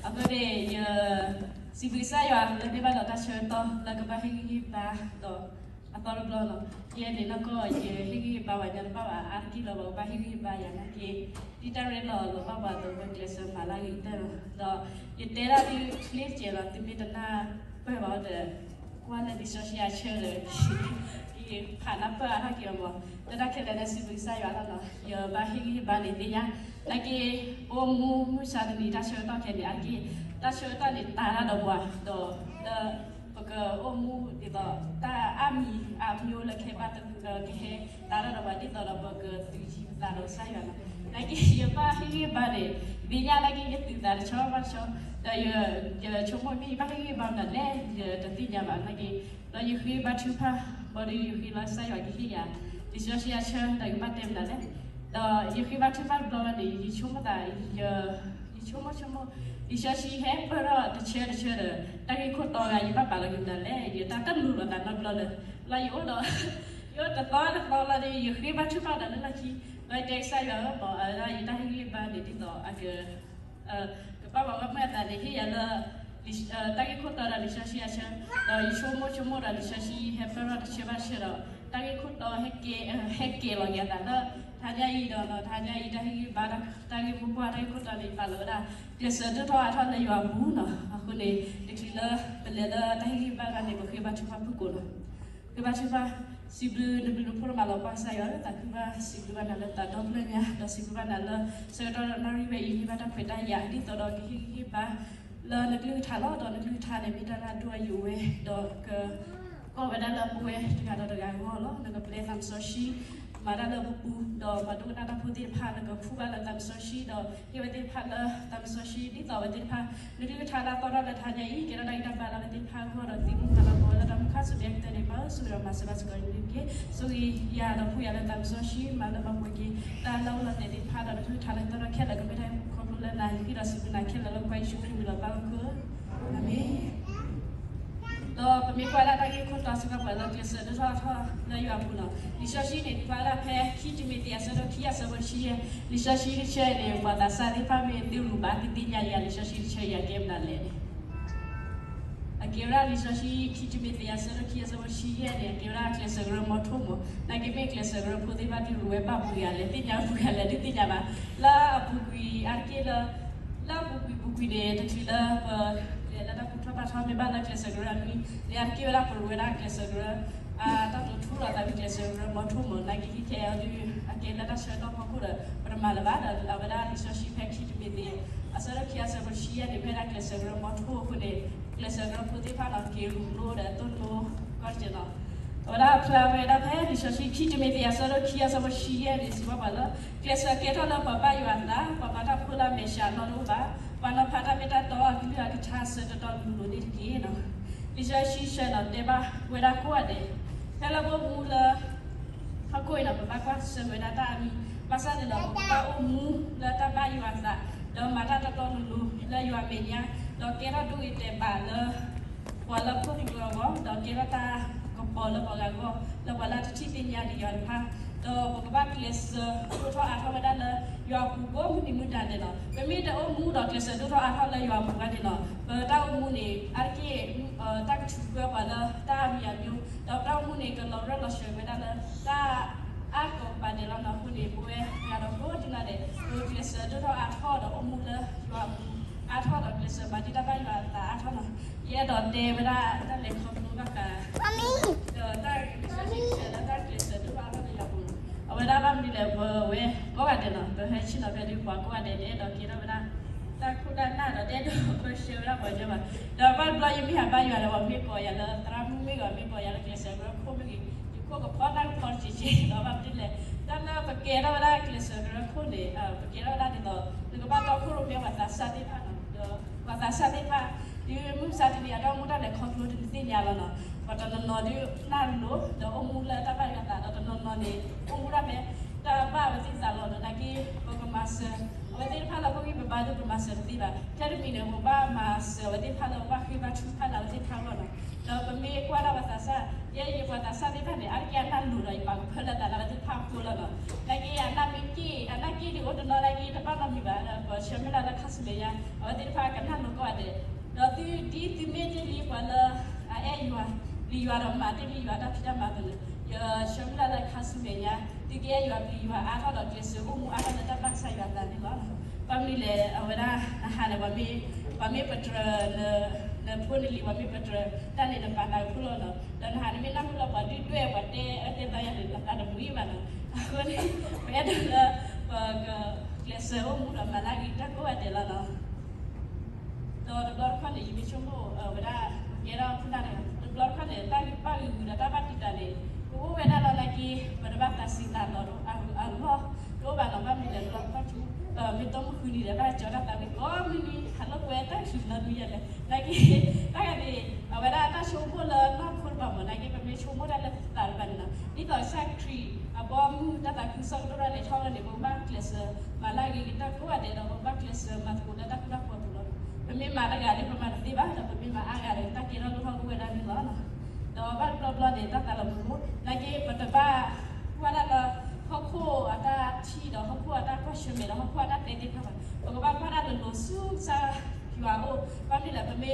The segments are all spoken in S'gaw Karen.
အဃိန့ၣ် ယစံးဘျုးကစၢ်ယွၤလၢမ့ၢ်ဘၣ်ဒီးတၢ်ဆၢကတီၢ်လၢကဘၣ်ဟ့ၣ်ဂံၢ်ဟ့ၣ်ဘါဒီးအသီတဘျီလီၤ. ယဲန့ၣ်နီၢ်ကီၢ် ယဟ့ၣ်ဂံၢ်ဟ့ၣ်ဘါဝဲညါတဘၣ်ဘၣ် အါတက့ၢ်လီၤ ပကဘၣ်ဟ့ၣ်ဂံၢ်ဟ့ၣ်ဘါယၤနာ်က့ ဒ်တၢ်ရ့လိာ်လီၤဘၣ်ပှၤအသိး ပကျဲးစၢးမၤလၢအဂ့ၤကတၢၢ်လီၤ. ဒီးယတဲဒၣ်ဒ်န့ၣ်တကဲးလီၤ သုမ့ၢ်တနၢ်ပၢၢ်ဘၣ်ဒီး ကွၢ်လၢလံာ်စီဆှံအဆၢဒီး ယဖးနၢ်ပၢၢ်အါထီၣ်က့ၤအီၤမး, လၢတၢ်ခဲလၢာ်လၢစံးဘျုးကစၢ်ယွၤလီၤနီၤ, ယဘၣ်ဟ့ၣ်ဂံၢ်ဟ့ၣ်ဘါန့ၣ်သ့ၣ်ညါ, နာ်က့ အိၣ်မူမုၢ်မဆါတနံၤတၢ်ဆၢကတီၢ်ခဲအံၤန့ၣ် အါတက့ၢ် တၢ်ဆၢကတီၢ်န့ၣ်တၢ်တၢ်ဒီးပှၤ, ဒီးလၢ ပကအိၣ်မူဒ်သိး တၢ်အါမံၤအါမံၤအိၣ်လၢခဲဘၣ်တမုာ်ဒီးကဟဲတၢ်တၢ်ဒီးပှၤ ဒ်သိးဒီးပကသုးယံၤပသးဒီးကစၢ်ယွၤလီၤ. နာ်က့ ယဘၣ်ဟ့ၣ်ဂံၢ်ဟ့ၣ်ဘါန့ၣ် သ့ၣ်ညါနာ်က့ ယသုးသးတဆီဘၣ်တဆီ, ဒီးယဆိကမိၣ်မ့ၢ်ယဘၣ်ဟ့ၣ်ဂံၢ်ဟ့ၣ်ဘါမနုၤလဲၣ် ယတသ့ၣ်ညါဘၣ်နာ်က့, ဒီးယဃ့ဘါထုကဖၣ် ဘၣ်ဒီးယဃ့လၢကစၢ်ယွၤကဟ့ၣ်ယၤ လံာ်စီဆှံအဆၢဒီးယကဘၣ်တဲမနုၤလဲၣ်, ဒီးယဃ့ဘါထုကဖၣ်တဘျီဘၣ်န့ၣ် ယဆိကမိၣ်သး ယဆိကမိၣ်ဆိကမိၣ် လံာ်စီဆှံဟဲပၢၢ်ထီၣ်တဆၢတဆၢဒီး တၢ်ဂ့ၢ်ခိၣ်တီဂၤ ယဘၣ်ပာ်လီၤက့ၤမနုၤလဲၣ်, ယတၢ်တလိၤလိာ်သးနီတဘျီလၢၤ, လီၤယအိၣ်ဒီး ယအိၣ်တသီတသီလီၤဒီး ယဃ့ဘါထုကဖၣ်ဒီးလၢလီၢ်ခံ, ဒီးယတဲကစၢ်ယွၤဧၢ မ့ၢ်အဝဲဒၣ်ယတၢ်ဟ့ၣ်ဂံၢ်ဟ့ၣ်ဘါန့ၣ် ဒ်သိးအက ကဘၣ်ပှၤဂီၢ်မုၢ်အသးန့ၣ် ဟ့ၣ်ယၤလၢ တၢ်ဂ့ၢ်ခိၣ်တီဒီးလံာ်စီဆှံအဆၢ, ဒီးယဆိကမိၣ်ဆိကမိၣ်ဒီးလံာ်စီဆှံဟဲပၢၢ်ထီၣ်တဆၢဘၣ်တဆၢဒီး တၢ်ဂ့ၢ်ခိၣ်တီဟဲကဲ ဟဲကဲလီၤက့ၤအသးလၢ တဟါညါအံၤဒီး တဟါညါအံၤ တၢ်ဟ့ၣ်ဂံၢ်ဟ့ၣ်ဘါ တၢ်ဂ့ၢ်မိၢ်ပှၢ်တၢ်ဂ့ၢ်ခိၣ်တီန့ၣ် ပာ်လီၤဝဲဒၣ် ကျဲးစၢးဒိၣ်ထီၣ်အါထီၣ်လၢယွၤအပူၤနီၤ, အဃိန့ၣ် တချုးလၢပလဲၤလၢတၢ်ဟ့ၣ်ဂံၢ်ဟ့ၣ်ဘါတခါန့ၣ် ပဃ့ဘါထုကဖၣ်ဖုၣ်ကိာ်လီၤ. ဃ့ဘါထုကဖၣ်, စံးဘျုးနဘျုးနဖှိၣ်နမၤလၤကပီၤကစၢ်ယွၤဧၢ, သးခုဘၣ်စံးဘျုးဘၣ်နၤလၢသးဒီဖျၢၣ်ညါ, ဒီးစံးဘျုးဘၣ်နၤလၢ ဆၢကတီၢ်နၣ်ရံၣ်ဝဲအံၤ မ့ၢ်ဘၣ်တၢ်ခွဲးတၢ်ယာ် ဒ်သိးဒီးကဟ့ၣ်ဂံၢ်ဟ့ၣ်ဘါ လၢနကလုၢ်ကထါလီၤ, ဒီးနကလုၢ်ကထါန့ၣ် မ့ၢ်တၢ်နၢ်ဒိၣ်အယိာ်ဝဲ, ဒီးက ကီၢ်ဝဲဒၣ်လၢပဝဲတဂၤဒီးတဂၤအဂီၢ်လီၤ. နကပျဲသးစီဆှံ မၤတၢ်လၢပပူၤ, ဒီးပှၤဒိကနၣ်တၢ်ဖိသ့ၣ်တဖၣ် နကခူၣ်ဘၣ်လၢသးစီဆှံ, ဒီးဟ့ၣ်ဝဲသ့ၣ်တဖၣ်လၢသးစီဆှံ ဒ်သိးဝဲသ့ၣ်တဖၣ် နကလုၢ်ကထါလၢအသီထီၣ်လၢတဟါညါအံၤ ကဲထီၣ်တၢ်ဂံၢ်တၢ်ဘါလၢအဝဲသ့ၣ်တဖၣ်အဂီၢ်ဒီး သံမူမၤလၤကပီၤဝဲလၢတၢ်မုၢ်ခါဆူညါကတၢၢ်န့ၣ် ပၢ်ဧၢ ဆိၣ်ဂ့ၤဒီးမၤစၢၤဘၣ်စ့ၢ်ကီးန့ၣ်တက့ၢ်. ဆိၣ်ဂ့ၤယၤဒီးဖှူယၤလၢသးစီဆှံ မၤလၢပှၤပှဲၤက့ၤ တၢ်လၢအိၣ်လီၤတဲာ်သ့ၣ်တဖၣ်ဒီး နကလုၢ်ကထါလၢအသီထီၣ်ခဲလၢာ် ကမ့ၢ်တၢ်ခီဖျိလၢနၤ ယဃ့ဒီးစံးဘျုးနၤခဲလၢာ်လၢပဝဲယ့ၣ်ၡူးခရံာ်မံၤလီၤ ပၢ်ဧၢ. အၤမ့ၣ်. ဒီးပမ့ၢ်ကွၢ်ဒၣ်တၢ်ဂ့ၢ်ခိၣ်တီစ့ၢ်ကီး ပှၤလၢကျဲးစၢးဒိၣ်ထီၣ်အါထီၣ်လၢယွၤအပူၤလီၤ. လံာ်စီဆှံန့ၣ် ကွၢ်ဒၣ်ဖဲခံတံၤမသ့းအဆၢဒိၣ်ခံအဆၢဖိတဆံယဲၢ်, လံာ်စီဆှံတဆၢအံၤန့ၣ် ပှၤသးစၢ်သ့ၣ်တဖၣ်မ့ၢ်သ့ရူၤဘၣ် သုသ့ၣ်ညါယၤလံာ်စီဆှံတဆၢအံၤ အကဲမနုၤလဲၣ်န့ၣ် အကဲဝဲဒၣ်လံာ်စီဆှံခံတံၤမသ့းအဆၢဒိၣ်ခံအဆၢဖိတဆံယဲၢ်န့ၣ် အကဲဝဲဒၣ်ကျဲးစၢးကရၢမိထိၣ်မး, နာ်က့မ့ၢ်ကျဲးစၢးကရၢဖိသ့ၣ်တဖၣ်ဒုးရူၤဝဲဘၣ်ပှဲၤဂၤလဲၣ် သ့ၣ်ညါပှဲၤဂၤလဲၣ် ဒုးသ့ၣ်ညါဘၣ်. လၢအပူၤကွံာ်အါတက့ၢ်လၢ လၢအပူၤကွံာ်ပူၤကွံာ်န့ၣ် တချုးလၢပလဲၤလၢတၢ်ဘူၣ်ထီၣ်ဘါထီၣ်မ့ၢ်ဘၣ်လၢကျဲးစၢးကရၢအနွံန့ၣ် အါတက့ၢ်ဝဲဒၣ်ပရူၤဝဲဒၣ်ကျဲးစၢးကရၢ အတၢ်တိာ်ထူလီၤသးဝံၤကျဲးစၢးကရၢမိထိၣ်မး, နာ်က့ခဲအံၤဒုး အကဲလၢတၢ်ဆၢကတီၢ်ဖီခိၣ်ဒီး ပတမၤလၢၤဘၣ်ဒီး အဝဲဒၣ်လံာ်စီဆှံဖဲခံတံၤမသ့း အဆၢဒိၣ်ခံအဆၢဖိတဆံယဲၢ်န့ၣ် ဖဲဒၣ်ကျဲးစၢးကရၢမိထိၣ်အဃိန့ၣ် ကျဲးစၢးကရၢဖိသ့ၣ်တဖၣ်ဒီး က့ၤရူၤလိဒီးသိၣ်လိကီၢ်တက့ၢ်လီၤ. အဝဲဒၣ်ဖျါဝဲဒၣ်ဖဲလံာ်စီဆှံခံတံၤမသ့းအဆၢဒိၣ်ခံအဆၢဖိတဆံယဲၢ်န့ၣ် စံးဘၣ်ပှၤလၢ ကျဲးစၢးကဲထီၣ်လၢပှၤဘၣ်ယွၤအသး, ပှၤမၤတၢ်ဖိလၢအမဲာ်ဆှးအလီၢ်တအိၣ်ဘၣ်, ပှၤနီၤဖးတၢ်မ့ၢ်တၢ်တီအကလုၢ်အကထါအဆၢတီတီလိၤလိၤန့ၣ်တက့ၢ်. လံာ်စီဆှံဆၢနီၤ တဲဘၣ်ဝဲဒၣ်ကိးဂၤဒဲး ဖဲလၢပအိၣ်မူလၢ ဟီၣ်ခိၣ်အံၤဒီး ပဘၣ်ကွၢ်ဆၢၣ်မဲာ်ဝဲဒၣ်တၢ်အါမံၤ, ဘၣ်ဆၣ်န့ၣ်ဒီး ပကဘၣ်အိၣ်မူလၢတၢ်ဘၣ်ယွၤအသး, ဒီးမၤတၢ်တီတီလိၤလိၤလၢယွၤအမဲာ်ညါ, ဒီးကဲထီၣ်ဒိဂ့ၤတဲာ်ဘၣ်လၢ ပှၤလၢခိၣ်ကရၢအဂီၢ်, ဒီးကဲထီၣ်တၢ်ကပီၤလၢပှၤဂၤအဂီၢ်, လၢပှၤလၢတထံၣ်သ့ၣ်ညါဒံးယွၤတဖၣ်, ဒီးပကဘၣ်ကျဲးစၢးဒိၣ်ထီၣ်အါထီၣ်ဝဲဒၣ်လၢယွၤအပူၤကိးမုၢ်နံၤမုၢ်နၤဒဲးလီၤ. ပမ့ၢ်တအိၣ်မူဒီးကျဲးစၢးဒိၣ်ထီၣ်အါထီၣ်လၢယွၤအပူၤဘၣ်န့ၣ်လီၤ, ပတၢ်အိၣ်မူန့ၣ် အါတက့ၢ် တၢ်ကထုးကွံာ်ပှၤလၢတၢ်အါမံၤအါမံၤ, ဒီးပတၢ်အိၣ်မူန့ၣ် ကလီၤရၢၢ်လီၤစှၤဝဲဒၣ်လၢတၢ်အါကီးပာ်ဒဲးလီၤနီၤ. အဃိန့ၣ် ပဝဲပှၤဒီးကိးဒံးနီၢ်ဒဲး ပကျဲးစၢးဒိၣ်ထီၣ်အါထီၣ်ဒီးအိၣ်မူလၢယွၤအပူၤ အါထီၣ်ဒီးကျဲးစၢးမၤဒ်တၢ်ဘၣ်ယွၤအသးအါထီၣ်နီၤ. ယအဲၣ်ဒိးတဲဝဲဒၣ်တၢ်လဲၤခီဖျိဘၣ်ဃး ဒီးတၢ်ကစၢ်ဆံဆဲးလၢတၢ်ကျဲးစၢးဒိၣ်ထီၣ်အါထီၣ်လၢယွၤအပူၤ, အဝဲဒၣ်ဘၣ်မနုၤလဲၣ် ပဝဲကိးဂၤဒဲးနီၤ ပဟဲဆ့ၣ်နီၤဖဲဒုးပှၤကိးဂၤဒဲး တအဲၣ်ဒိးကဲထီၣ်ဝဲဒၣ် တၢ်ခိၣ်တၢ်နၢ်ဒီးတအဲၣ်ဒိးပၢဆှၢဝဲဒၣ်ပှၤကညီဘၣ်. ဒီးဘၣ်တဘျီယမ့ၢ်ဟးဘါယွၤဒီး ပှၤမ့ၢ်ကိးယၤလၢသရၣ်မုၣ်မ့ၢ်ဂ့ၤ မ့ၢ်ကိးယၤလၢကျဲးစၢးကရၢခိၣ်မ့ၢ်ဂ့ၤ, ယခိၣ်ကဖီတၢ်ကဖီတစဲးစဲးဒီး ဘၣ်မနုၤလဲၣ် တၢ်လၢပကဲထီၣ်ဝဲဒၣ်ကျဲးစၢးကရၢခိၣ်န့ၣ် ပကဲထီၣ်ဝဲဒၣ်ဒ်သိး နကဘၣ်တီခိၣ်ရိၣ်မဲပှၤသးစၢ်သ့ၣ်တဖၣ်နီၤ ဒီးပှၤသးစၢ်သ့ၣ်တဖၣ် ဒ်မုၢ်မဆါတနံၤအတၢ်အိၣ်မူတၢ်လဲၤခီဖျိဒ်နသ့ၣ်ညါလီၤနီၤ. ပှၤတနီၤနီၤဒုးနၢ်လိၤ ဒီးအိၣ်မူလၢတၢ်ဘၣ်ယွၤအသး ဒီးတနီၤနီၤန့ၣ် အိၣ်မူဒၣ်ဖဲ တၢ်ဘၣ်အဝဲသ့ၣ်သးလီၤနီၤ. နာ်က့ ပကမၤစၢၤ အဝဲသ့ၣ်တဖၣ်လၢပဂံၢ်ပဘါဒုး ပမၤစၢၤတသ့ဘၣ်. ထဲတမံၤန့ၣ် ပဘၣ်မၤစၢၤအဝဲသ့ၣ်တဖၣ်လၢပဘၣ်ဃ့ဘါထုကဖၣ်လၢအဝဲသ့ၣ်တဖၣ်အဂီၢ်နီၤ. ဒီးပမ့ၢ်ကွၢ်ဒၣ်ပှၤသးစၢ် ယဲယပှၤသးစၢ်သ့ၣ်တဖၣ်န့ၣ် အါတက့ၢ်အနၢ်လိၤဒီး ယပာ်ကဖၢလၢသးလၢအဝဲသ့ၣ်တဖၣ်အဃိလီၤနီၤ. နာ်က့အနၢ်မ့ၢ်က့ၣ် အနၢ်က့ၣ်ဒုးအိၣ်တနီၤ နာ်က့တဘၣ်နီတမံၤဘၣ် ဒီးပဆၢမုၢ်လၢ်လၢခါဆူမဲာ်ညါ အဝဲသ့ၣ်တဖၣ်ကနၢ်လိၤ ဒဲး, ဒီးသုဒ်သုမ့ၢ်တ့ၢ်လံပှၤလၢအအဲၣ်ယွၤ, ပျံၤယွၤဒီးမၤတ့ၢ်လံယွၤတၢ်ဖံးတၢ်မၤအသိးန့ၣ်, ယဆၢမုၢ်လၢ်လၢခါဆူမဲာ်ညါ သုကအဲၣ်ယွၤပျံၤယွၤအါထီၣ်ဒီးကျဲးစၢးအိၣ်မူအါထီၣ်လၢတၢ်ဘၣ်ကစၢ်ယွၤအသးန့ၣ်လီၤ. ဘၣ်မနုၤလဲၣ် အဝဲဒၣ်နဟါန့ၣ် ပှၤမ့ၢ်ပတြၢၤ နဖိနလံၤ ပှၤမ့ၢ်ပတြၢၤတၢ်န့ၣ် နပာ်သးကဖူလီၤနီၤ, ဒီးနဟါန့ၣ်မ့ၢ်နၢ်ဟူလၢပှၤဒုၣ်ဒွဲၣ်ပှၤတဲအၢတဲသီယၤန့ၣ် နသးတမုာ်ဘၣ်နီၤ. အဃိန့ၣ် ပအဲၣ်ဒိးလၢ ပကကျဲးစၢးအိၣ်မူဒီးမၤလၢအဂ့ၤတၢ်ကိးဂၤဒဲးလီၤနီၤ. ဒီးတဘျီတခီၣ်န့ၣ် ယမ့ၢ်ဆိကမိၣ်ဝဲဒၣ် ကဲထီၣ်ခိၣ်နၢ်တဂၤ တဘျီတခီၣ်န့ၣ် တၢ်ဂ့ၢ်ဘၣ်ဂ့ၢ်ဂုာ်ဒီးတၢ်ဘၣ်တံာ်တာ်န့ၣ် ကအိၣ်ဝဲဒၣ်လီၤနာ်က့ ပတဘၣ်သးစံးသးလီၤအဂုၤအဂၤ တအိၣ်ဘၣ်နီၤ. ဘၣ်မနုၤလဲၣ် တဘျီတခီၣ် မ့ၢ်တမုၢ်ဃုနံၤဒီး ဘၣ်ကၠီတၢ်သးဝံၣ်ကိးမုၢ်နံၤ ဟးလိာ်ကွဲတၢ်ခံးလီၤနွံယၤလဲၣ် နာ်က့ တၢ်ဂၤန့ၣ် အဝဲဒၣ်တၢ်ဆိကမိၣ်လၢနီၢ်ခိတဘၣ်မး နာ်က့ ပမ့ၢ်ဆိကမိၣ်တၢ်လၢသးတဘၣ်န့ၣ်နီၤ ဒ်သိးကစၢ်ခရံာ်အဘီအမုၢ်တၢ်သးခုကစီၣ်ကဒိၣ်ထီၣ်လဲၤထီၣ်ဝဲန့ၣ် ပကဘၣ်ကျဲးစၢးမၤလၢအဂ့ၤကတၢၢ်ကိးဂၤဒဲးဒီး ပကဘၣ်ကျဲးစၢးမၤသကိးလၢတၢ်ဃူတၢ်ဖိးအပူၤလီၤ. ပမ့ၢ်မၤတဂၤဒီး ပမၤတသ့ဘၣ်ဒီး ပမ့ၢ်မၤအါဂၤဒီး တၢ်ကဲထီၣ်လိၣ်ထီၣ်ကအိၣ်ဝဲဒၣ်န့ၣ်လီၤ. ဒီးဘၣ်တဘျီဘျီန့ၣ် တၢ်သးလီၤပလိာ် နာ်က့ ပတဘၣ်ကွၢ်ဒၣ်လၢ ဟီၣ်ခိၣ်အတၢ်ထံၣ်ဒီး ဟီၣ်ခိၣ်အတၢ်ကွၢ်ဆၢၣ်မဲာ်ဒီး ဟီၣ်ခိၣ်အတၢ်တဲသ့ၣ်တဖၣ်ဘၣ်. ပကဘၣ်ကွၢ်ဒၣ်လိၤလိၤဆူကစၢ်ယွၤအအိၣ်. ဘၣ်မနုၤလဲၣ် ပမ့ၢ်ဆ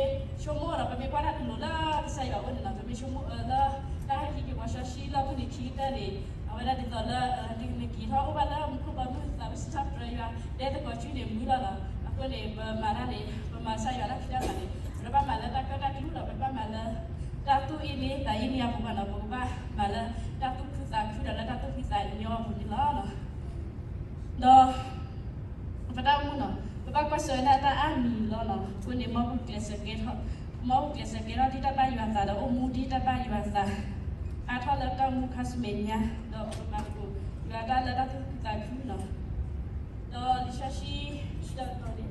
ိကမိၣ်ဒီး ပမ့ၢ်ကွၢ်ဒၣ်လိၤလိၤလၢကစၢ်ယွၤအအိၣ်န့ၣ်လီၤ. ပမ့ၢ်ဆိကမိၣ်အၢလၢ တၢ်ဟဲဟံးက့ၤပှၤစီဆှံလီၢ်ဖုၣ်န့ၣ်ခံကတၢၢ်န့ၣ် အဝဲဒၣ်ဒ်သိးလၢ နက့ၤထီၣ်အိၣ်ဘၣ်လၢမူခိၣ်ဘီမုၢ် သးဝံၣ်စံးထီၣ်ပတြၢၤယွၤ တဲသကိးစုန့ၣ်မုာ်လီၤလီၤ. အဃိန့ၣ် ပမၤတၢ်န့ၣ် ပမၤကစၢ်ယွၤတၢ်ဖံးတၢ်မၤန့ၣ် ပတဘၣ်မၤလၢတၢ်ကၢၣ်တၢ်ကျူဒီး ပတဘၣ်မၤလၢ တၢ်သူၣ်အ့န့သးအ့န့အပူၤဘၣ်နီၤ. ပကဘၣ်မၤလၢတၢ်သူၣ်ခုသးခုဒီးလၢတၢ်သူၣ်ဖှံသးညီအပူၤန့ၣ်လီၤ. ဒီး ပတၢ်အိၣ်မူနီၤ ပဘၣ်ကွၢ်ဆၢၣ်ဝဲဒၣ်တၢ်အါမံၤလီၤနီၤ. အဃိန့ၣ် မ်ပကျဲးစၢးကဲထီၣ် မ်ပကျဲးစၢ်ကဲထီၣ်ဒ်တၢ်ဘၣ်ယွၤအသးဒီး အိၣ်မူဒ်တၢ်ဘၣ်ယွၤအသး အါထီၣ်လၢတၢ်အိၣ်မူခါဆူမဲာ်ညါ ဒီးပကမၤသကိးယွၤတၢ်လၢတၢ်သူၣ်ခုသးခုနီၤ. ဒီးလံာ်စီဆှံ တတီၤ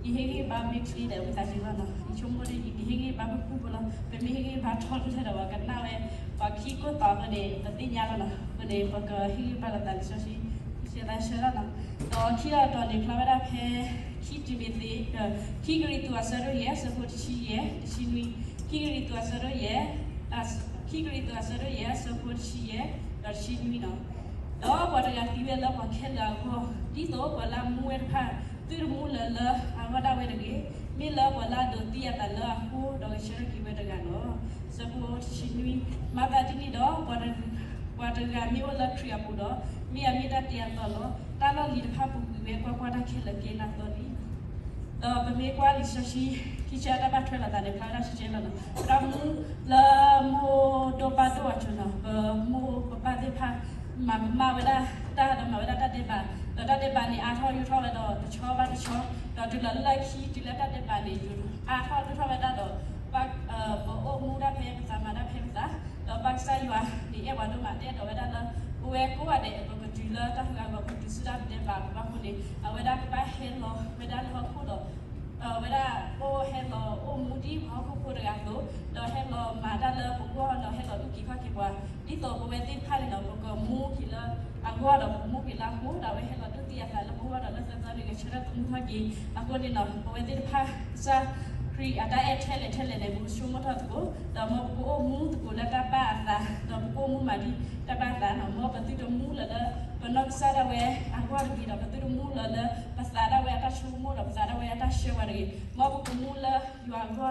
န့ၣ် ယဟ့ၣ်ဂံၢ်ဘါမ့ၢ်ချ့ဒီး ဝံသးစူၤဘၣ်နီၤ. ယဆိကမိၣ်ဒီး ယကဟ့ၣ်ဂံၢ်ဘါပဖုဖိလီၤ. ပမ့ၢ်ဟ့ၣ်ဂံၢ်ဘါထီဒုထဲဒီး ပှၤကနၣ်ဝဲ ပှၤခံကိၢ်သီအဃိန့ၣ် ပသ့ၣ်ညါလီၤနီၤ. အဃိန့ၣ် ပကဟ့ၣ်ဂံၢ်ဘါလိာ်သးလံာ်စီဆှံ ဆဲသးဆၢလီၤနီၤ. ဒီးခံတီၤတတီၤန့ၣ် ဖျါဝဲဒၣ်ဖဲ ခံတံၤမသ့း ခံကရံၣ်သူးအဆၢဒိၣ်ယဲၢ် အဆၢဖိတဆံယဲၢ် တဆံနွံ, ခံကရံၣ်သူးအဆၢဒိၣ်ယဲၢ် ခံကရံၣ်သူးအဆၢဒိၣ်ယဲၢ် အဆၢဖိတဆံယဲၢ် ဒီးတဆံနွံနီၤ. ဒီးပှၤတဂၤသံဝဲလၢပှၤခဲလၢာ်အဂီၢ်, ဒ်သိးပှၤလၢအမူဝဲတဖၣ် သုတမူလၢၤလၢအဂီၢ်ဒၣ်ဝဲတဂ့ၤ, မ့ၢ်လၢပှၤလၢအဒိးသံအသးလၢအဃိ ဒီးဂဲၤဆၢထၢၣ်က့ၤဝဲတဂၤလီၤ. အဆၢဖိတဆံနွံ, မၤသးဒ်န့ၣ်ဒီး ပှၤတဂၤမ့ၢ်အိၣ်လၢခရံာ်အပူၤဒီး မ့ၢ်အမ့ၢ်တၢ်တ့အသီလီၤ. တၢ်လီၢ်လံၤတဖၣ်ပူၤကွံာ်ဝဲ, ကွၢ်ကွၢ်, တၢ်ခဲလၢာ်ကဲနးသီလံ. ဒီးပမ့ၢ်ကွၢ်လံာ်စီဆှံ ခံဆၢတၢ်ဘၣ်ထွဲလိာ်သးန့ၣ် ဖျါဝဲဒၣ်ဆဲဆဲလီၤနီၤ. ပတၢ်မူလၢမိၢ်ဒိၣ်ပၢ်ဒိၣ်အစိၤနီၤ, ပမိၢ်ပပၢ်သ့ၣ်တဖၣ် မၤကမၣ်ဝဲဒၣ်တၢ်ဒီးမၤဝဲဒၣ်တၢ်ဒဲးဘး, ဒီးတၢ်ဒဲးဘးန့ၣ် အါထီၣ်ယိာ်ထီၣ်ဝဲဒီးတဆီဘၣ်တဆီ, ဒီးတုၤလီၤလၢခံ တုၤလၢတၢ်ဒဲးဘးန့ၣ် အါထီၣ်ယိာ်ထီၣ်ဝဲဒၣ်ဒီး ပအိၣ်မူဒၣ်ဖဲပသးမၤဒၣ်ဖဲပသး, ဒီးဘၣ်ကစၢ်ယွၤန့ၣ်အဲၣ်ပှၤဒိၣ်မး တအဲၣ်ဒိးဝဲဒၣ်လၢ ပဝဲကိးဂၤဒဲး ပကတုၤလၢတၢ်ဟးဂီၤ ပတုၤဆူတၢ်ဒဲးဘးအပူၤဘၣ်အဃိန့ၣ် အဝဲဒၣ်ကဘၣ်ဟဲလီၤဝဲဒၣ်လၢဟီၣ်ခိၣ်ဒီး ဝဲဒၣ်အိၣ်ဟဲလီၤအိၣ်မူဒ်ပှၤဟီၣ်ခိၣ်ဖိတဂၤအသိး, ဒီးဟဲလီၤမၤတၢ်လၢပဂီၢ်ဒီးဟဲလီၤအုၣ်က့ၤခီၣ်က့ၤပှၤ, ဒ်သိးပဝဲသ့ၣ်တဖၣ်န့ၣ်ဒီး ပကမူက့ၤလၢအဂီၢ်ဒီးပကမူက့ၤလၢအဃိ, ဒီးအဝဲဟဲလီၤဒိးသံအသးလၢပဂီၢ်ဒီးလၢသၢသၢန့ၣ် ဂဲၤဆၢထၢၣ်သမူထီၣ်က့ၤ. အဃိန့ၣ်နီၤ ပဝဲသ့ၣ်တဖၣ် ကစၢ်ခရံာ်အတၢ်အဲၣ်ထဲလဲၣ်ထဲလဲၣ်န့ၣ် ပကဆိကမိၣ်ထီၣ်သကိး, ဒီးမ်ပကအိၣ်မူသကိးလၢတၢ်ဘၣ်အသး, ဒီးပကအိၣ်မူမၤဒ်တၢ်ဘၣ်အသးနီၤ. မ်ပသုတမူလၢၤလၢ ပနီၢ်ကစၢ်ဒၣ်ဝဲအဂီၢ်တဂ့ၤ, ဒီးပသုတမူလၢၤလၢ ပသးဒၣ်ဝဲအတၢ်ဆိကမိၣ်ဒီးပသးဒၣ်ဝဲအတၢ်ဆှၢဝဲတဂ့ၤ. မ်ပကမူလၢယွၤအဂီၢ်ဒီး ပက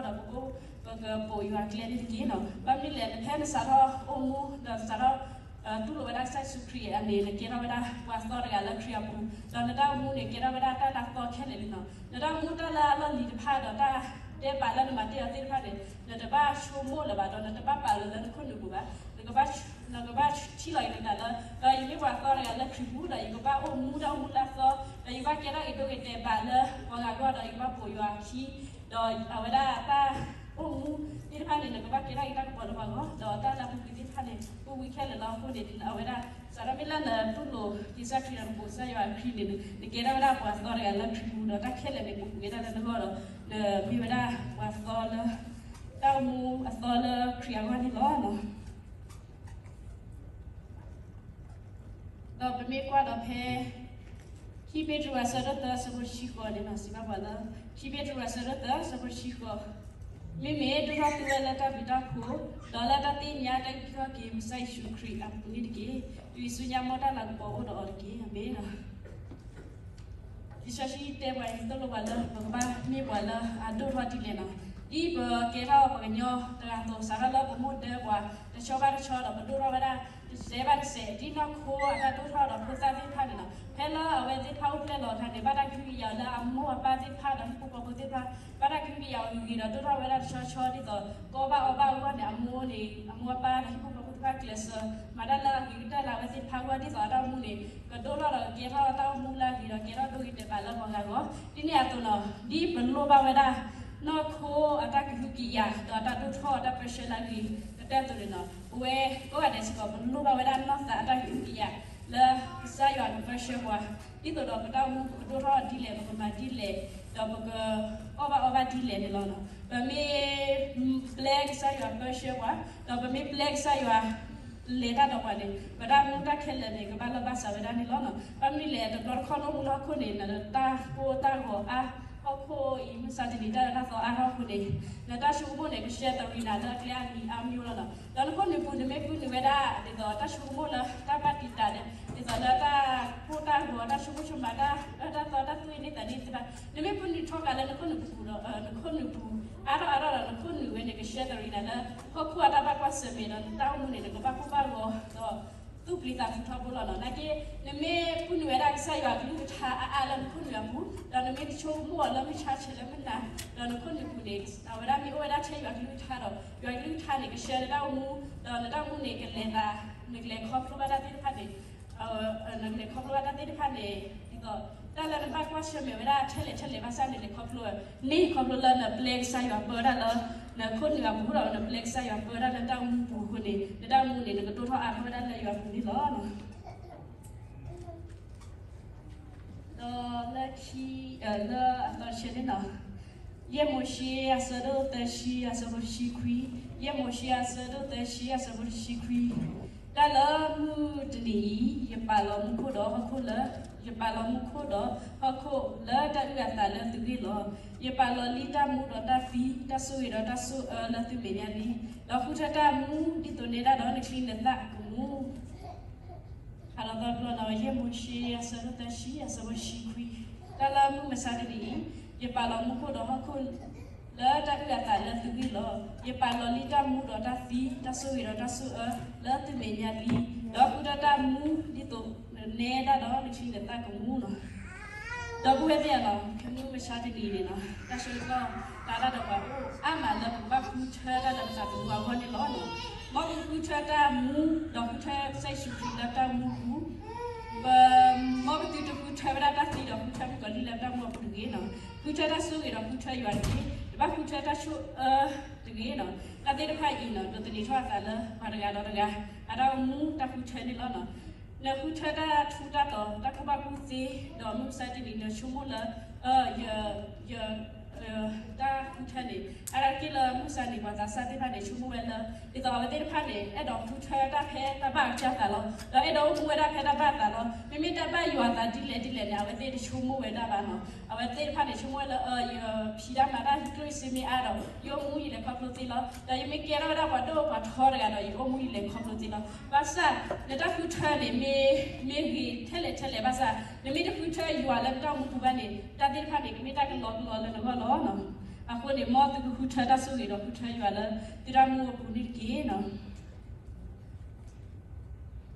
ပိာ်ယွၤအကျဲန့ၣ်တက့ၢ်နီၤ. ဘၣ်မနုၤလဲၣ် ဖဲနစးထီၣ်အိၣ်မူ ဒီးနစးထီၣ် တူၢ်လိာ်ဝဲဒၣ်ကစၢ်ယ့ၣ်ၡူးခရံာ်အန့ၣ် နကဲထီၣ်ဝဲဒၣ်ပှၤသီတဂၤလၢခရံာ်အပူၤ, ဒီးနတၢ်အိၣ်မူန့ၣ် ကဲထီၣ်ဝဲဒၣ်တၢ်လၤသီခဲလၢာ်လံနီၤ. နတၢ်အိၣ်မူတၢ်လၢအလီၢ်လံၤတဖၣ်ဒီးတၢ်ဒဲးဘးလၢနမၤတ့ၢ်အီၤသ့ၣ်တဖၣ်န့ၣ် နတဘၣ်ဆိကမိၣ်လၢၤဘၣ်ဒီး နတဘၣ်ပာ်လၢၤလၢနခိၣ်နူာ်ပူၤဘၣ်. နကဘၣ် နကဘၣ်ထံၣ်လီၤက့ၤနသးလၢ ဒီးယမ့ၢ်ပှၤသီတဂၤလၢခရံာ်ပူၤ ဒီးယကဘၣ်အိၣ်မူတၢ်အိၣ်မူလၢအသီ, ဒီးယကဘၣ်ကဲထီၣ်က့ၤဒိဂ့ၤတဲာ်ဘးလၢပှၤဂၤအဂီၢ် ဒီးယကဘၣ်ပိာ်ယွၤအခံ, ဒီးအဝဲဒၣ်တၢ်အိၣ်မူသ့ၣ်တဖၣ်န့ၣ် နကဘၣ်ကဲထီၣ်က့ၤတၢ်ကပီၤလၢပှၤဂီၢ်, ဒီးတၢ်လၢအပူၤကွံာ်သ့ၣ်တဖၣ်န့ၣ် ပူၤကွံာ်ခဲလၢာ်လီၤ. အဃိန့ၣ် အဝဲဒၣ် စးထီၣ်မ့ၢ်လၢနတူၢ်လိာ်ကစၢ်ခရံာ်ဒီးနပိာ်ကစၢ်ယွၤအခံန့ၣ် နကဲထီၣ်ဝဲဒၣ်ပှၤသီတဂၤလၢခရံာ်ပူၤ ဒီးတၢ်ခဲလၢာ်န့ၣ် ပူၤကွံာ်ဝဲဒၣ်လၢနဂီၢ်ဒီး နမ့ၢ်ဝဲဒၣ်ပှၤသီလၢ တၢ်အိၣ်မူအသီလၢခရံာ်အဂီၢ်န့ၣ်လီၤ. ဒီးပမ့ၢ်ကွၢ်ဒီးဖဲ ခံပ့းတရူးအဆၢဒိၣ်သၢ အဆၢဖိတဆံဃိးန့ၣ်နီၤ, စံးဘၣ်ပှၤလၢ ခံပ့းတရူးအဆၢဒိၣ်သၢ အဆၢဖိတဆံဃိး, မ့မ့ၢ်ဒိၣ်ထီၣ်သုဝဲလၢတၢ်ဘျုးတၢ်ဖှိၣ် ဒီးလၢတၢ်သ့ၣ်ညါတၢ်အုၣ်က့ၤခီၣ်က့ၤ ပကစၢ်ယ့ၣ်ၡူးခရံာ်အပူၤန့ၣ်တက့ၢ်. တုၤအံၤဆူညါ မ်တၢ်လၤကပီၤအိၣ်ဒီးအီၤတက့ၢ်. အၤမ့ၣ်. လံာ်စီဆှံတဲပှၤ သိၣ်လိပှၤလၢ ပကဘၣ်မ့ၢ်ပှၤ လၢအဒိၣ်ထီၣ်ဒ်လဲၣ်နီၤ. ဒ်ပကဲထီၣ်ပှၤကညီတဂၤအသိး စးထီၣ်လၢပမိၢ်ဒၢပှၤ တဆီဘၣ်တဆီဒီး ပဒိၣ်ထီၣ်ဝဲဒၣ် တစဲးဘၣ်တစဲး ဒ်နီၢ်ခိအတၢ်ဒိၣ်ထီၣ်ဒီးဖိသၣ်သ့ၣ်တဖၣ်န့ၣ်နီၤ. ဖဲလၢအဝဲသ့ၣ်တဖၣ်အိၣ်ဖျဲၣ်လီၤအခါန့ၣ် ဘၣ်တၢ်ကဟုကယာ်လၢအမိၢ်အပၢ်သ့ၣ်တဖၣ်ဒီးဟံၣ်ဖိဃီဖိသ့ၣ်တဖၣ် ဘၣ်တၢ်ကဟုကယာ်အီၤဂ့ၤဂ့ၤဒီး ဒိၣ်ထီၣ်ဝဲဒၣ်တဆီဆီဒ်သိး ကအီၣ်ဘၣ်အီဘၣ်အဂီၢ်န့ၣ် အမိၢ်န့ၣ် အမိၢ်အပၢ်ဒီးဟံၣ်ဖိဃီဖိသ့ၣ်တဖၣ်ကျဲးစၢး မၤတၢ်လၢအဂ့ၤကတၢၢ်လၢအဝဲသ့ၣ်တဖၣ်အဂီၢ် ဒ်သိးအတၢ်အိၣ်မူန့ၣ် ကဒိၣ်ထီၣ်ဒီးကကဲထီၣ်တၢ်အိၣ်မူလၢအဂ့ၤဒီး ကဲထီၣ်ဒိဂ့ၤတဲာ်ဘၣ်လၢပှၤဂၤအဂီၢ် ဒ်န့ၣ်အသိးနီၤ. ဒ်ပလိၣ်ဘၣ်ဝဲဒၣ် နီၢ်ခိအတၢ်ကဟုကယာ် ဒီးအတၢ်ဒိၣ်ထီၣ်အတၢ်ပၢဆှၢလၢအဂ့ၤကတၢၢ်အသိးန့ၣ်နီၤ, ပဝဲကိးဂၤဒဲးစ့ၢ်ကီး ပလိၣ်ဘၣ်ဝဲဒၣ်နီၢ်သးအတၢ်ကဟုကယာ် လၢကစၢ်ယွၤကပၢဆှၢပှၤ ဒ်သိးဒီးပတၢ်အိၣ်မူပကဒိၣ်ထီၣ်ဒ်လဲၣ် ပကမၤဒ်လဲၣ် ဒီးပကအီၣ်ဘၣ်အီဘၣ်ဒ်လဲၣ်န့ၣ်လီၤ. ပမ့ၢ်ပျဲကစၢ်ယွၤပၢဆှၢပှၤ ဒီးပမ့ၢ်ပျဲကစၢ်ယွၤ လဲၤတၢ်ဒီးပှၤန့ၣ် ပတၢ်အိၣ်မူတၢ်ခဲလၢာ်န့ၣ် ကဘၣ်လီၢ်ဘၣ်စးဝဲဒၣ်န့ၣ်လီၤ. ဘၣ်မနုၤလဲၣ် တဘျီတခီၣ်နအိၣ်မူလၢဟီၣ်ခိၣ်န့ၣ် နတၢ်ကိၢ်တၢ်ဂီၤအါ ဟီၣ်ခိၣ်အံၤ မုၢ်မဆါတနံၤ တၢ်အၢတၢ်သီအါထီၣ်အဃိန့ၣ် နတၢ်ဆိကမိၣ်န့ၣ် ကရှဲသရံနၤလၢအကျဲအါမံၤအါမံၤလီၤနီၤ. ဒီးနခိၣ်နူာ်ပူၤ နမ့ၢ်ပုၢ်နုာ်ဝဲဒၣ် ဒ်သိးတၢ်ဆိကမိၣ်လၢတၢ်ဘၣ်တံာ်တာ်န့ၣ် ဒ်သိးလၢတၢ်ကိၢ်တၢ်ဂီၤ တၢ်ဆိကမိၣ်ဆိကမး တၢ်အၢတၢ်သီ တၢ်သူၣ်အ့န့ၢ်သးန့ၣ်သ့ၣ်တဖၣ် နမ့ၢ်ပုၢ်နုာ်ထီၣ်ကးလၢနခိၣ်နူာ်ပူၤဒီး နခိၣ်နူာ်ပူၤ အါထီၣ်အါထီၣ်ဒီး နခိၣ်နူာ်ဝဲန့ၣ် ကရှဲသရံနၤလၢ ဟီၣ်ခိၣ်အတၢ်ဘၣ်ကွၢ်ဆၢၣ်မဲာ်ဒီး နတၢ်အိၣ်မူန့ၣ် နကဘၣ်ကိၢ်ဘၣ်ဂီၤဒီး သူၣ်ပျံၤသးဖုးထီဘိလီၤနီၤ. နာ်က့ နမ့ၢ်ပုၢ်နုာ်ဝဲဒၣ်ကစၢ်ယွၤကလုၢ်ကထါအါအါလၢနခိၣ်နူာ်အပူၤ ဒီးနမ့ၢ်တဆိကမိၣ်အီၤလၢ မုၢ်ဆါဆဲးလၢမုၢ်နၤ ဒီးနခိၣ်နူာ်ပူၤန့ၣ် အဝဲဒၣ်မ့ၢ်အိၣ်ဝဲဒၣ်ထဲယွၤကလုၢ်ကထါဒီး ယွၤကလုၢ်ကထါန့ၣ် ကရှဲနတၢ်အိၣ်မူ ဒီးနတၢ်အိၣ်မူန့ၣ် ကလဲၤသး နကလဲၤခီဖျိဘၣ်တၢ်သ့ၣ်တဖၣ်န့ၣ် နကလဲၤခီဖျိဘၣ်တၢ်သ့ၣ်တဖၣ်န့ၣ် ဒ်သိး တၢ်လၢနဘၣ်ကွၢ်ဆၢၣ်မဲာ်ဝဲဒၣ်ထဲလဲၣ်ထဲလဲၣ်ဘၣ်ဆၣ်န့ၣ် လဲၤခီဖျိ န့ၢ်ခီဖျိလၢနပျဲကစၢ်ယွၤပၢတၢ်လၢ နခိၣ်နူာ်အပူၤဒီး နပျဲကစၢ်ယွၤပၢတၢ်လၢတၢ်အိၣ်မူပူၤအဃိန့ၣ် နတၢ်အိၣ်မူန့ၣ် နကဒိၣ်ထီၣ်အါထီၣ်ဝဲဒၣ်လၢယွၤအပူၤန့ၣ်လီၤ. ဒီးလၢခံ လၢအသီတဆဲန့ၣ်နီၤ, ယဲၢ်မိၤၡ့အဆၢဒိၣ်သၢဆံအဆၢဖိတဆံခွံ, ယဲၢ်မိၤၡ့အဆၢဒိၣ်သၢဆံအဆၢဖိတဆံခွံ, တၢ်လၢမုၢ်တနံၤအံၤ ယပာ်လီၤမူခိၣ်ဒီးဟီၣ်ခိၣ်လၢ ယပာ်လီၤမူခိၣ်ဒီးဟီၣ်ခိၣ်လၢတၢ်အုၣ်အသးလၢသုဂ့ၢ်လီၤ. ယပာ်လီၤလံတၢ်မူဒီးတၢ်သံ, တၢ်ဆိၣ်ဂ့ၤဒီးတၢ်ဆိၣ်အၢလၢသုမဲာ်ညါလံ. ဒီးဃုထၢတၢ်မူဒ်သိးနဲဒၣ်ဒီးနချံနသၣ်ကမူ ဟါလီၤသီတဘျီနီၤ, ယဲၢ်မိၤၡ့အဆၢဒိၣ်သၢဆံအဆၢဖိတဆံခွံ, တၢ်လၢမုၢ်မဆါတနံၤအံၤ ယပာ်လီၤမူခိၣ်ဒီးဟီၣ်ခိၣ် လၢတၢ်အုၣ်အသးလၢသုဂ့ၢ်လီၤ. ယပာ်လီၤလံတၢ်မူဒီးတၢ်သံ, တၢ်ဆိၣ်ဂ့ၤဒီးတၢ်ဆိၣ်အၢလၢသုမဲာ်ညါလံ. ဒီးဃုထၢတၢ်မူဒ်သိးနဲဒၣ်ဒီးနချံနသၣ်ကမူနီၤ. ဒီပုၢ်ဝဲၢ်သ့ၣ်ဧၢနီၤ, မုၢ်မဆါတနံၤန့ၣ်နီၤ, တၢ်ဆၢကတီၢ် တၢ်ဒၣ်ဒီးပှၤအိၣ်အါမးလၢပကဘၣ်ဃုထၢတၢ်လၢပသးသမူအဂီၢ်န့ၣ်လီၤ. မ်ပဃုထၢတၢ်မူ ဒီးဃုထၢကစၢ်ယ့ၣ်ၡူးခရံာ်လၢတၢ်မူပူၤ, ပ မ်ပသုတဃုထၢဝဲဒၣ်တၢ်သံဒီးဃုထၢမုၣ်ကီၤလံၢ်လၢတၢ်မူအပူၤတဂ့ၤနီၤ. ဃုထၢတၢ်ဆိၣ်ဂ့ၤဒီးဃုထၢယွၤတဂ့ၤ, တဘၣ်ဃုထၢတၢ်ဆိၣ်အၢတဂ့ၤနီၤ. တၢ်သ့ၣ်တဖၣ်အံၤနီၤ ဒိးသန့ၤထီၣ်အသးလၢပှၤတဂၤဒီးတဂၤ အတၢ်အိၣ်မူတၢ်ဃုထၢန့ၣ်လီၤနီၤ. နဃုထၢတၢ်ထူးတၢ်တီၤ တၢ်ကူၣ်ဘၣ်ကူၣ်သ့ ဒီးမုၢ်မဆါတနံၤ နဆိကမိၣ်လၢ ယ ယ တၢ်ဃုထၢန့ၣ် အါတက့ၢ်လၢမုၢ်မဆါန့ၣ် ပှၤသးစၢ်သ့ၣ်တဖၣ်န့ၣ် ဆိကမိၣ်ဝဲလၢ ဒ်သိးအဝဲသ့ၣ်တဖၣ်န့ၣ် အဲၣ်ဒိးဃုထၢတၢ်ဖဲတၢ်ဘၣ်အကစၢ်သးလီၤ. ဒီးအဲၣ်ဒိးအိၣ်မူဝဲဒၣ်ဖဲတၢ်ဘၣ်အသးလီၤ. မ့မ့ၢ်တၢ်ဘၣ်ယွၤအသးဒ်လဲၣ်ဒ်လဲၣ်န့ၣ် အဝဲသ့ၣ်တဆိကမိၣ်ဝဲဒၣ်ဘၣ်နီၤ. အဝဲသ့ၣ်တဖၣ်န့ၣ် ဆိကမိၣ်ဝဲလၢ ယဖံးတၢ်မၤတၢ် ယကျိၣ်ယစ့မ့ၢ်အါဒီး ယအိၣ်မူယလဲၤခီဖျိသ့လီၤ. ဒီးယမ့ၢ်ကဲထီၣ်ဝဲဒၣ်ပှၤဒိၣ်ပှၤထီတဂၤဒီး ယအိၣ်မူယလဲၤခီဖျိသ့လီၤ. ဘၣ်ဆၣ် နတၢ်ဃုထၢန့ၣ် မ့ၢ် မ့ၢ်ဂ့ၤထဲလဲၣ်ထဲလဲၣ်ဘၣ်ဆၣ် နမ့ၢ်တဃုထၢယွၤလၢနတၢ်အိၣ်မူပူၤဘၣ်န့ၣ် တၢ်သ့ၣ်တဖၣ်န့ၣ် ကမ့ၢ်တၢ်ကလီကလီလၢနဂီၢ်လီၤ. အဃိန့ၣ် မ်သုကဃုထၢတၢ်ဆိၣ်ဂ့ၤဒီးဃုထၢယွၤလၢသုတၢ်မူအပူၤန့ၣ်တက့ၢ်နီၤ.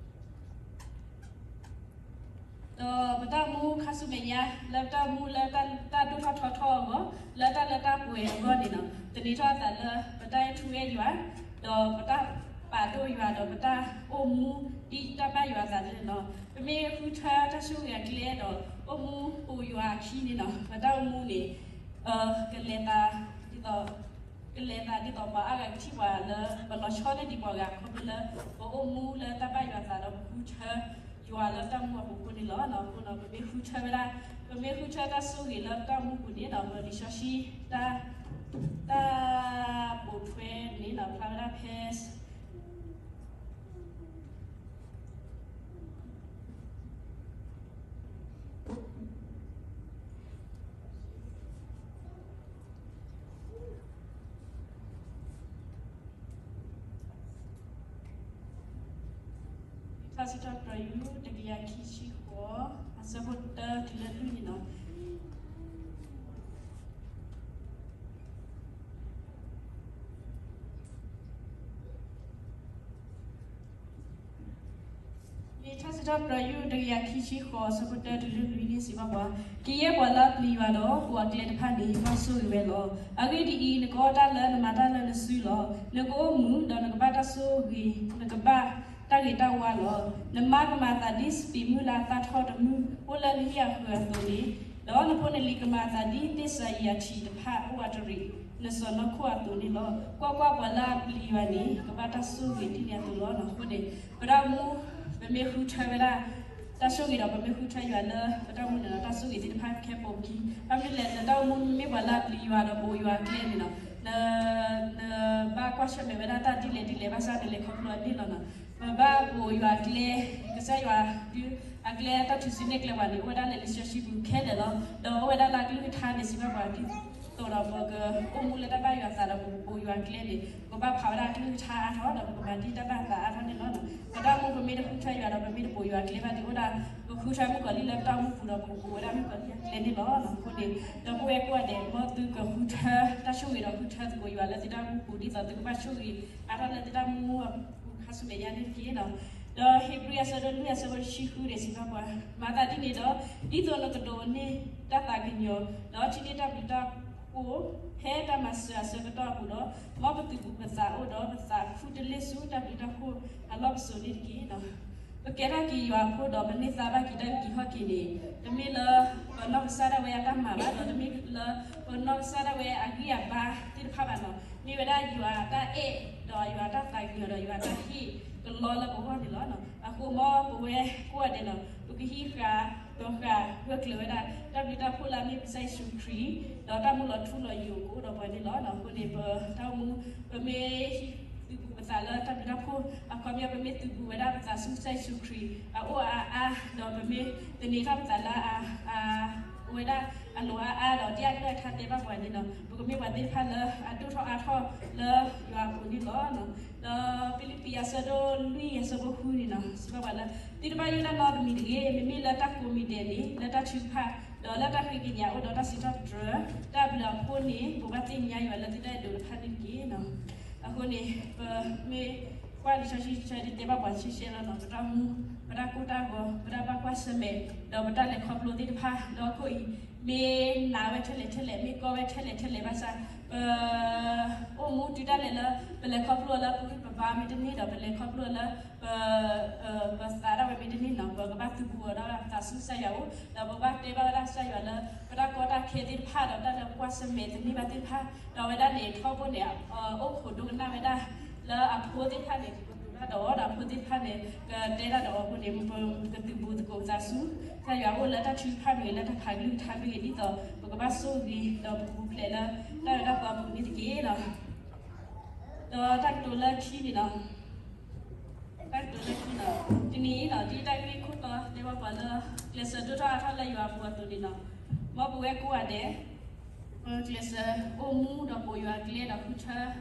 ဒီးပတၢ်အိၣ်မူခါဆူမဲာ်ညါ လၢပတၢ်အိၣ်မူလၢတၢ်ဒိၣ်ထီၣ်ထီထီၣ်အဂီၢ် လၢတၢ်လၢတၢ်ပှဲၤအဂီၢ်န့ၣ်နီၤ သန့ၤထီၣ်အသးလၢပတၢ်အဲၣ်ထူအဲၣ်ယွၤ ဒီးပတၢ်ပာ်ဒိၣ်ယွၤ ဒီးပတၢ်အိၣ်မူဒ်တၢ်ဘၣ်ယွၤအသးန့ၣ်လီၤ. ပမ့ၢ်ဃုထၢတၢ်ဆိၣ်ဂ့ၤအကျဲဒီး အိၣ်မူပိာ်ယွၤအခံန့ၣ်နီၤ ပတၢ်အိၣ်မူန့ၣ် ကလဲၤသးဒ်သိး ကလဲၤသးဒ်သိးပှၤအါဂၤကထံၣ်ပှၤလၢ ပလီၤဆီန့ၢ်ဒံးပှၤဂၤခီဖျိလၢ ပအိၣ်မူလၢတၢ်ဘၣ်ယွၤအသးဒီးပဃုထၢယွၤလၢတၢ်မူအပူၤအဃိန့ၣ်လီၤ. အဃိဒီး ပမ့ၢ်ဃုထၢဝဲဒၣ် ပမ့ၢ်ဃုထၢတၢ်ဆိၣ်ဂ့ၤလၢတၢ်မူပူၤန့ၣ်ဒီး ပလံာ်စီဆှံ တၢ် တၢ်ပိာ်ထွဲန့ၣ်ဒီး ဖျါဝဲဒၣ်ဖဲ ထါစံးထီၣ်ပတြၢၤ ယူၢ် တကယၤခံဆံဃိး အဆၢဖိတၢတုၤလၢလွံၢ်န့ၣ်လီၤ. စီၤပတြၢၤယုၢ်တကယၤခံဆံဃိး အဆၢဖိတၢတုၤလၢလွံၢ်န့ၣ် စံးဘၣ်ပှၤ, ကယဲၢ်ပှၤလၢအပျံၤယွၤဒီးပိာ်အကျဲတဖၣ်န့ၣ် ဘၣ်ဆိၣ်ဂ့ၤဝဲလီၤ. အဂ့ၢ်ဒ်အံၤ, နကအီၣ်တၢ်လၢနမၤတၢ်လၢနစုလီၤ. နကအိၣ်မုာ်ဒီးနကဘၣ်တၢ်ဆိၣ်ဂ့ၤ, နကဘၣ်တၢ်ဂ့ၤတၢ်ဝါလီၤ. နမါကမၤအသးဒ်စပံးမုၢ်လၢ်အသၣ်ထီၣ်တမုၢ်အိၣ်လၢနဟံၣ်အဃၢၤအသိးန့ၣ်, ဒီးနဖိနလံၤကမၤအသးဒ်သ့ၣ်စၤယံးအထံးတဖၣ်အိၣ်ဝးတရံး နစီၢ်နီၤခိၣ်အသိးန့ၣ်လီၤ. ကွၢ်ကွၢ်, ပှၤလၢအပျံၤယွၤန့ၣ် ကဘၣ်တၢ်ဆိၣ်ဂ့ၤဒ်န့ၣ်အသိးလီၤ. အဃိန့ၣ် ပတၢ်အိၣ်မူ ပမ့ၢ်ဃုထၢဝဲဒၣ် တၢ်ဆိၣ်ဂ့ၤဒီး ပမ့ၢ်ဃုထၢယွၤလၢပတၢ်အိၣ်မူန့ၣ်ဒီး တၢ်ဆိၣ်ဂ့ၤသ့ၣ်တဖၣ်ကဟဲပိာ်ခံ. ဘၣ်မနုၤလဲၣ်, နတၢ်အိၣ်မူမ့ၢ်ပှၤလၢအပျံၤယွၤဒီးပိာ်ယွၤအကျဲန့ၣ်လီၤ. နဘၣ်ကွၢ်ဆၢၣ်မဲာ်ဝဲဒၣ်တၢ်ဒ်လဲၣ်ဒ်လဲၣ် ဘၣ်ဆၣ်နလဲၤခီဖျိအန့ၣ်လီၤ. ပဘၣ်ပိာ်ယွၤအကျဲ, ကစၢ်ယွၤဒုးအကျဲတၢ်ထူးစုန့ၢ်ကျဲပှၤန့ၣ် အိၣ်ဝဲဒၣ်လၢလံာ်စီဆှံပူၤခဲလၢာ်လီၤ. ဒီးအိၣ်ဝဲဒၣ်လၢအကလုၢ်ကထါန့ၣ် စံးဘၣ်ပှၤဒ်သိးဒီး ပကအိၣ်မူလၢတၢ်ဘၣ်ယွၤအသးဒီး ပကပိာ်ယွၤအကျဲန့ၣ် ပကဘၣ်ဖးဝဲဒၣ်အကလုၢ်ကထါအါထီၣ်ဒီး ပကမၤဒ်တၢ်ဘၣ်သးအါထီၣ်န့ၣ်လီၤ. ပတၢ်အိၣ်မူပမ့ၢ်တဃုထၢယွၤဒီး ပမ့ၢ်တပိာ်ယွၤအကျဲဘၣ်န့ၣ် အိၣ်ဒၣ် ပဃုထၢမုၣ်ကီၤလံၢ်လၢပတၢ်အိၣ်မူပူၤဒီး ပကပိာ်ဝဲဒၣ်မုၣ်ကီၤလံၢ်အကျဲန့ၣ်လီၤ. အဃိန့ၣ် ဒီပုၢ်ဝဲၢ်ကိးဂၤဒဲး မ်သုကဃုထၢတၢ်ဆိၣ်ဂ့ၤဒီးဃုထၢသကိးယွၤလၢသုတၢ်အိၣ်မူပူၤ ဒ်သိးသုကဘၣ်ဆိၣ်ဂ့ၤအါထီၣ်လၢသုတၢ်အိၣ်မူအပူၤခါဆူမဲာ်ညါန့ၣ်တက့ၢ်. ဒီးဧ့ၤဘြံၤအဆၢဒိၣ်လွံၢ်အဆၢဖိတဆံဃုန့ၣ် စံးဘၣ်ပှၤ, မၤသးဒ်န့ၣ်ဒီး ဒ်သိးနကဒိးန့ၢ်တၢ်သးကညီၤ, ဒီးထံၣ်န့ၢ်တၢ်ဘျုးတၢ်ဖှိၣ် ဖဲတၢ်မၤစၢၤအဆၢကတီၢ်အပူၤဒီး, မ်ပသူၣ်ပူၤပသးအိၣ်ဒီး ပသးခူတလ့ၢ်ဆူတၢ်ဘျုးတၢ်ဖှိၣ်အလီၢ်ပစိာ်န့ၣ်တက့ၢ်. ပကဲထီၣ်က့ၤယွၤအဖိဒီး ပန့ၢ်သါဘၣ်က့ၤတၢ်အုၣ်က့ၤခီၣ်က့ၤန့ၣ် တမ့ၢ်လၢပနီၢ်ကစၢ်ဒၣ်ဝဲအတၢ်မၤဘၣ်ဒီး တမ့ၢ်လၢပနီၢ်ကစၢ်ဒၣ်ဝဲအဂံၢ်အဘါသ့ၣ်တဖၣ်ဘၣ်လီၤ. မ့ၢ်ဝဲဒၣ်ယွၤအတၢ်အဲၣ်ဒီးယွၤအတၢ်သးကညီၤဒီး ယွၤအတၢ်ဟ့ၣ်ကလီလၢပဂီၢ်န့ၣ်လီၤ. အဃိမ်ပဝဲကိးဂၤဒဲးလီၤ, ပကဟံးဃာ်ဒီးဃာ်ဂၢၢ်ကျၢၤဝဲဒၣ် တၢ်ဘျုးတၢ်ဖှိၣ်လၢအမ့ၢ်ကစၢ်ယ့ၣ်ၡူးခရံာ်, ဒီးတၢ်မူလီၤထူလီၤယိာ်ကအိၣ်ဒီးပှၤန့ၣ်လီၤ. အဃိန့ၣ် ပတၢ်အိၣ်မူ ပမ့ၢ်သူၣ်ပူၤပသးလၢတၢ်ဘျုးတၢ်ဖှိၣ်အခီပညီ ပမ့ၢ်သူၣ်ပူၤဝဲဒၣ်ပသးဆူကစၢ်ယ့ၣ်ၡူးခရံာ်အအိၣ်အါအါ, ဒီးပမ့ၢ်သန့ၤထီၣ်ပသးလၢအ အဝဲဒၣ်အလိၤအါအါဒီး ဒ်အကလုၢ်ကထါတဲဘၣ်ပှၤန့ၣ်လီၤ, ပကမ့ၢ်ပှၤသ့ၣ်တဖၣ်လၢအဒိၣ်ထီၣ်အါထီၣ်လၢယွၤအပူၤန့ၣ်လီၤ. ဒီးဖံလံးပံၤအဆၢဒိၣ်လွံၢ်အဆၢဖိဃုန့ၣ်လီၤ, စံးဘၣ်ပှၤလၢ သုတဘၣ်ယိၣ်တၢ်နီတမံၤတဂ့ၤ, မ့မ့ၢ်လၢတၢ်ကိးမံၤဒဲးန့ၣ် လၢတၢ်ထုကဖၣ်, ဒီးလၢတၢ်ဃ့ကညးအိၣ်ဒီးတၢ်စံးထီၣ်ပတြၢၤ, တၢ်ဘျုးအဖှိၣ်န့ၣ် ဘိးဘၣ်သ့ၣ်ညါယွၤလၢသုတၢ်အဲၣ်ဒိးတဖၣ်န့ၣ်တက့ၢ်. အဃိန့ၣ် ပမ့ၢ်ကွၢ်လံာ်စီဆှံတဲဘၣ်ပှၤရှဲရှဲလီၤ, ပတၢ်အိၣ်မူ ပတၢ်ကိၢ်တၢ်ဂီၤ ပတၢ်ဘၣ်ကွၢ်ဆၢၣ်မဲာ် ဒီးပတၢ်လဲၤခီဖျိသ့ၣ်တဖၣ် ဒီးခိၣ်အံၤ မ့ၢ်နးဝဲထဲလဲၣ်ထဲလဲၣ် မ့ၢ်ကီဝဲထဲလဲၣ်ထဲလဲၣ်ဘၣ်ဆၣ် ပအိၣ်မူတုၤဒၣ်လဲာ်လၢ ပလဲၤခီဖျိလၢပဂံၢ်ပဘါမ့ၢ်တန့ၢ်ဒီး ပလဲၤခီဖျိလၢ ပ ပသးဒၣ်ဝဲမ့ၢ်တန့ၢ်လီၤ, ပကဘၣ်သူၣ်ပူၤအီၤဒီးသးဆူကစၢ်ယွၤအအိၣ်, ဒီးပဘၣ်တဲဘၣ်ဝဲဒၣ်ကစၢ်ယွၤလၢ ပတၢ်ကီတၢ်ခဲသ့ၣ်တဖၣ်ဒီး တၢ်လၢပကွၢ်ဆၢၣ်မဲာ်တန့ၢ်ဘၣ်သ့ၣ်တဖၣ်, ဒီးအဝဲဒၣ်န့ၣ် ထီဘိန့ၣ် အိၣ်ခိးဒိကနၣ်ဝဲဒၣ် လၢအဖိသ့ၣ်တဖၣ်န့ၣ် ကတိၤတၢ်ဒီးအီၤဒီး အဖိသ့ၣ်တဖၣ်န့ၣ် ကတဲတၢ်ဒီးအီၤအဃိန့ၣ် ပကသူၣ်ပူၤသကိးပသးဆူ ကစၢ်ယွၤအအိၣ်လၢတၢ်ထုကဖၣ်မ့ၢ်ဂ့ၤ လၢတၢ်ဖးကလုၢ်ကထါမ့ၢ်ဂ့ၤ ဒ်သိးပကဘၣ်ဆိၣ်ဂ့ၤ ဒီးပပူၤဖျဲးလၢတၢ်အၢတၢ်သီအပူၤန့ၣ်တက့ၢ်လီၤ. ဒီးတၢ်ကတိၤလၢခံန့ၣ်လီၤ. တၢ်ကတိၤလၢခံလီၤ. တနံၤအံၤလီၤ ဒ်တၢ်ဂ့ၢ်ခိၣ်တီတဲဘၣ်ပှၤလၢ ကျဲးစၢးဒိၣ်ထီၣ်အါထီၣ်လၢယွၤအပူၤအသိးန့ၣ်လီၤ. မ်ပဝဲကိးဂၤဒဲး ပကျဲးစၢးအိၣ်မူဒီးပိာ်ယွၤအကျဲဒီးဃုထၢ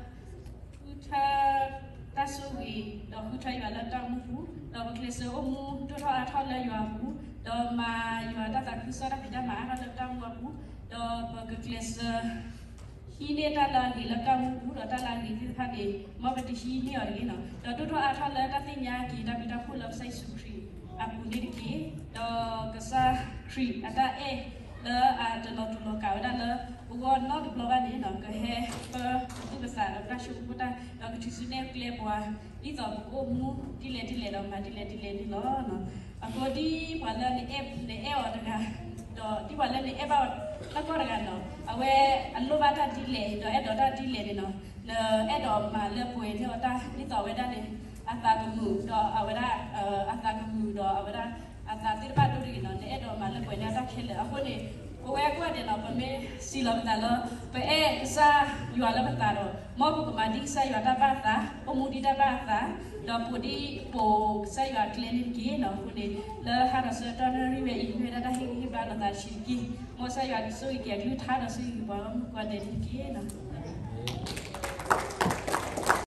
ဃုထၢ တၢ်ဆိၣ်ဂ့ၤ ဒီးဃုထၢယွၤလၢတၢ်အိၣ်မူပူၤ, ဒီးပကျဲးစၢးအိၣ်မူဒိၣ်ထီၣ်အါထီၣ်လၢယွၤအပူၤ, ဒီးမၤယွၤတၢ်သးခုကစီၣ်တၢ်ဖံးတၢ်မၤအါထီၣ်လၢပတၢ်အိၣ်မူအပူၤ, ဒီးပကကျဲးစၢး ဟံးန့ၢ်တၢ်လၢအဂ့ၤလၢတၢ်အိၣ်မူပူၤ ဒီးတၢ်လၢအဂ့ၤသ့ၣ်တဖၣ်န့ၣ် မ်ပတဟံးန့ၢ်အီၤတဂ့ၤလီၤ. ဒီးဒိၣ်ထီၣ်အါထီၣ်လၢတၢ်သ့ၣ်ညါက့ၤတၢ်ဘျုးတၢ်ဖှိၣ်လၢကစၢ်ယ့ၣ်ၡူးခရံာ်အပူၤန့ၣ်တက့ၢ်. ဒီးကစၢ်ခရံာ်အတၢ်အဲၣ်လၢအတလီၤတူာ်လီၤကာ်ဝဲဒၣ်လၢပဂီၢ်နီတဘျီဘၣ်န့ၣ် ကဟဲပၢပသူၣ်ပသးဒီးပတၢ်ဆိကမိၣ်တၢ် ဒီးကထုးစုနဲၣ်ကျဲပှၤ ဒ်သိးပကအိၣ်မူဒ်လဲၣ်ဒ်လဲၣ်ဒီးမၤဒ်လဲၣ်ဒ်လဲၣ်န့ၣ်လီၤ. အဃိဒ်ပှၤလၢနအဲၣ် နအဲၣ်အီၤတဂၤ ဒီးဒ်ပှၤလၢနအဲၣ်ဘၣ်တၢ်ကီတဂၤန့ၣ်လီၤ, အဝဲအလိၣ်ဘၣ်တၢ်ဒ်လဲၣ် ဒီးအဲၣ်ဒိးတၢ်ဒ်လဲၣ်န့ၣ်လီၤ, နအဲၣ်ဒိးမၤလၢပှဲၤန့ၢ်အီၤတၢ် ဒ်သိးအဝဲဒၣ်န့ၣ် အသးကမုာ်ဒီးအဝဲဒၣ် အသးကမုာ်ဒီးအဝဲဒၣ် အသးသ့ၣ်တဖၣ်ဒိၣ်တဂ့ၤန့ၣ်လီၤ, နအဲၣ်ဒိးမၤလၢပှဲၤန့ၢ်အီၤတၢ်ခဲလၢာ်. အဃိန့ၣ် ပဝဲကိးဂၤဒဲးန့ၣ်လီၤ ပမ့ၢ်စံးလီၤပသးလၢ ပအဲၣ်ကစၢ်ယွၤလၢပသးဒီး မ်ပကမၤဒ်ကစၢ်ယွၤတၢ်ဘၣ်အသး, အိၣ်မူဒ်တၢ်ဘၣ်အသး, ဒီးပိာ်ဒ်ပိာ်ကစၢ်ယွၤအကျဲန့ၣ်တက့ၢ်. အဃိန့ၣ် လၢဟါဒီးဆၢကတီၢ်နၣ်ရံၣ်ဝဲအံၤ မ့ၢ်ဝဲဒၣ်တၢ်ဟ့ၣ်ဂံၢ်ဟ့ၣ်ဘါလိာ်သးတဆံးတက့ၢ်. မ်ကစၢ်ယွၤကဆိၣ်ဂ့ၤက့ၤအကလုၢ်ကထါဒီးဆိၣ်ဂ့ၤက့ၤပှၤဂီၢ်မုၢ်ကိးဂၤဒဲးန့ၣ်တက့ၢ်.